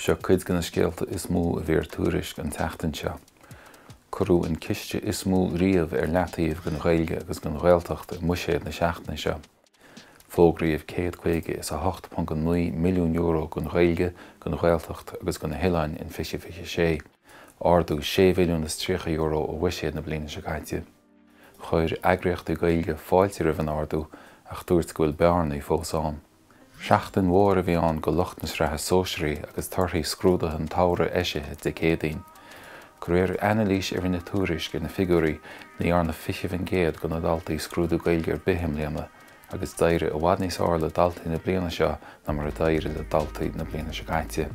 Seo cuid de na scéalta is mó a bhí ar Tuairisc an tseachtain seo. Cuireadh an ciste is mó riamh ar leataobh don Ghaeilge agus don Ghaeltacht i mbuiséad na seachtaine seo. Fógraíodh €158.9 milliún don Ghaeilge, don Ghaeltacht agus do na hoileáin in 2026, ardú €6 mhilliún ó bhuiséad na bliana seo caite. Chuir eagraíochtaí Gaeilge fáilte roimh an ardú ach dúirt go bhfuil bearnaí fós ann. Seachtain mhór a bhí ann do lucht na sraithe sóisearaí agus torthaí scrúduithe an tsamhraidh eisithe Dé Céadaoin. De réir anailís a rinne Tuairisc ar na figiúirí, ní dhearna 20% de na daltaí scrúdú Gaeilge ar bith i mbliana agus d'éirigh i bhfad níos fearr le daltaí na bliana seo ná mar a d'éirigh le daltaí na bliana seo caite.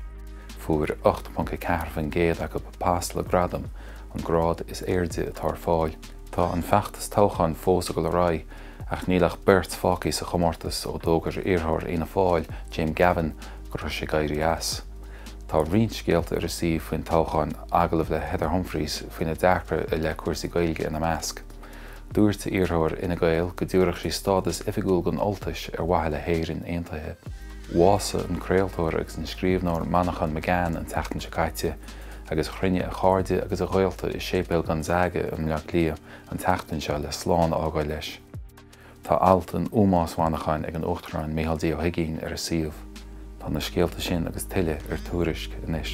Fuair 8.4% acu pas le gradam, an grád is airde atá ar fáil. Tá an feachtas toghcháin fós ag dul ar aghaidh ach níl ach beirt fágtha sa chomórtas ó d'fhógair iarrthóir Fhianna Fáil, Jim Gavin, go raibh sé ag éirí as. Tá roinnt scéalta ar an suíomh faoin toghchán, agallamh le Heather Humphreys faoina dearcadh i leith cúrsaí Gaeilge ina measc. Dúirt iarrthóir Fhine Gael go dtabharfadh sí stádas oifigiúil don Ultais ar mhaithe le hÉirinn aontaithe. Bhásaigh an craoltóir agus an scríbhneoir Manchán Magan an tseachtain seo caite agus chruinnigh a chairde agus a ghaolta i Séipéal Gonzaga i mBleá Cliath an tseachtain seo le slán a fhágáil leis. Tá alt in ómós Mhanchain ag an Uachtarán Micheál D. Ó hUigínn ar an suíomh. Tá na scéalta sin agus tuilleadh ar Tuairisc anois.